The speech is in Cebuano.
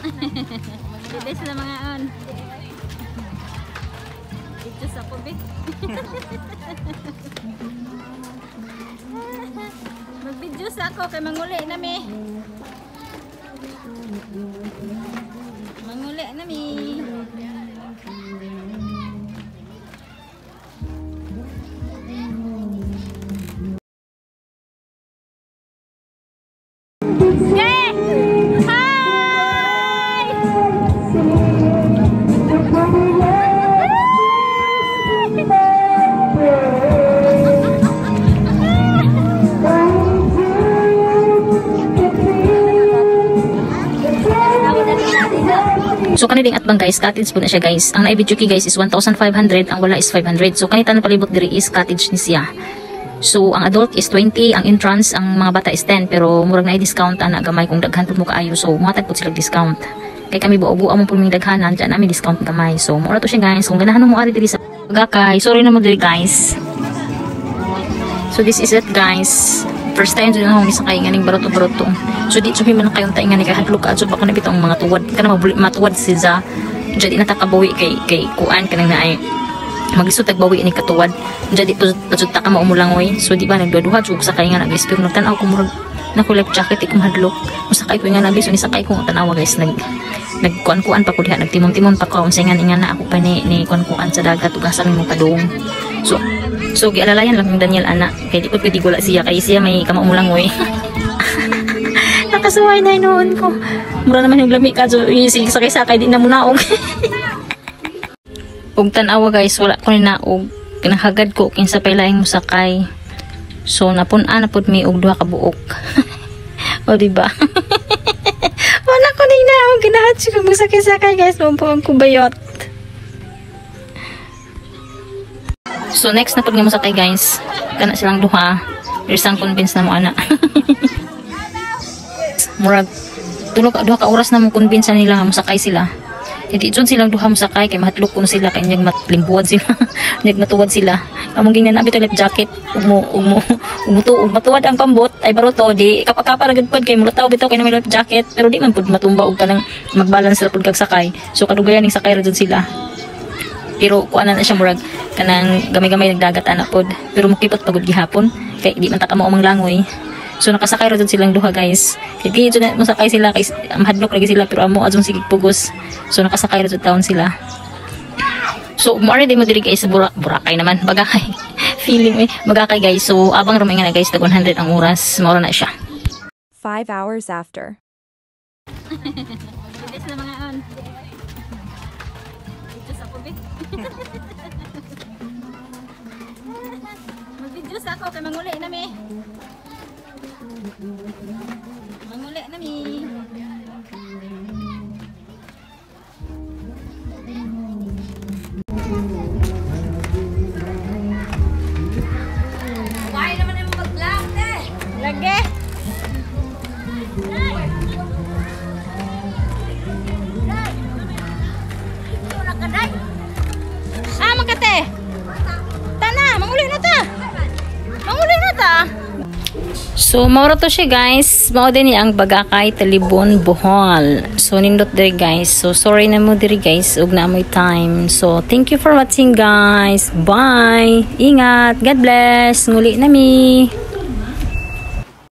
Dito sila mga on. Dito sa kubi. Mag-video sa ako kay manguli na mi. Manguli na mi. So kaniling atbang guys, cottage po na siya guys. Ang naibidyo ki guys is 1,500, ang wala is 500. So kanita na palibot diri is cottage ni siya. So ang adult is 20, ang entrance, ang mga bata is 10, pero murag na discount ana gamay kung daghan pud mo kaayo. So muhatag pud sila discount. Kay kami buo-buo mo pud ming daghanan, diyan namin discount gamay. So mura to siya guys. Kung ganahan mo ari diri sa Bagakay, sorry na mo diri guys. So this is it guys. First time dyan akong isang kainganing baroto-baroto. So di subi man kayong taingan ni kahadlok ka. So baka na bitong mga tuwad. Kana matuwad si Za. Diyan di natakabawi kay kuan kanang naay. Maglisod tagbawi ni katuwad. Diyan di pasud ta ka maumulangoy. So di ba nagduha-duha jud sa kaingan guys. Pero nagtan-aw ko murag nako life jacket di ko mahadlok. Musakay ko nga na guys. So nisakay ko ang tanawa guys. Nagkuan-kuan pa ko diha, nagtimon-timon pa ko unsay nga na ako pa ni kuan-kuan sa dagat ug asa mi mo padung. So gialalayan lang kong Daniel ana kay di ko pwede wala siya kay siya may kamaumulangoy. Nakasuway na noon ko. Mura naman yung lami ka so sakay-sakay di na munaog. Ug tan-awa guys, wala ko ni naog. Kinahagad ko kinsa pay laing mosakay. So napun-an na pud mi og duha ka buok. O di ba? Wala ko ni naog, ginahat siya kung magsakay-sakay guys, mampong kubayot. So next na pud nga mosakay guys. Kana silang duha. Isang convince na mo ana. Murag tulo ka duha ka oras na mo convince na nila nga mosakay sila. Hindi jud silang duha mosakay kay mahadlok kuno sila kay nyag matlimbuad sila. Nyag matuwad sila. Among gingnan abi life jacket ug mo ug mo ug matuwad ang pambot ay baroto di kapakapa ra gud pud kay mulataw bitaw kay na may life jacket pero di man pud matumba og kanang magbalance ra pud kag sakay. So kadugayan ning sakay ra jud sila. Pero kuan na siya murag kanang gamay-gamay nagdagat ana pod pero mukipot pagod gihapon kay di man ta ka mao manglangoy. So nakasakay ra jud silang duha guys. Kay di jud na mosakay sila kay mahadlok lagi sila pero amo adjong sige pugos. So nakasakay ra jud taon sila. So mo ari mo diri guys sa Boracay naman Bagakay. Feeling eh Bagakay guys. So abang ra nga na guys tag 100 ang oras mao ra na siya. 5 hours after. Dito sila mga on. Dito sa kubi. Mag-video sa ako kay manguli na mi. Manguli na mi. Why naman yung mag-vlog eh? Lagi. Ah, magkate. Tana, manguli na ta. Manguli na ta. So mao to siya guys. Mao din ni ang Bagakay Talibon Bohol. So nindot diri guys. So sorry na mo diri guys ug na moy time. So thank you for watching guys. Bye. Ingat. God bless. Nguli na mi.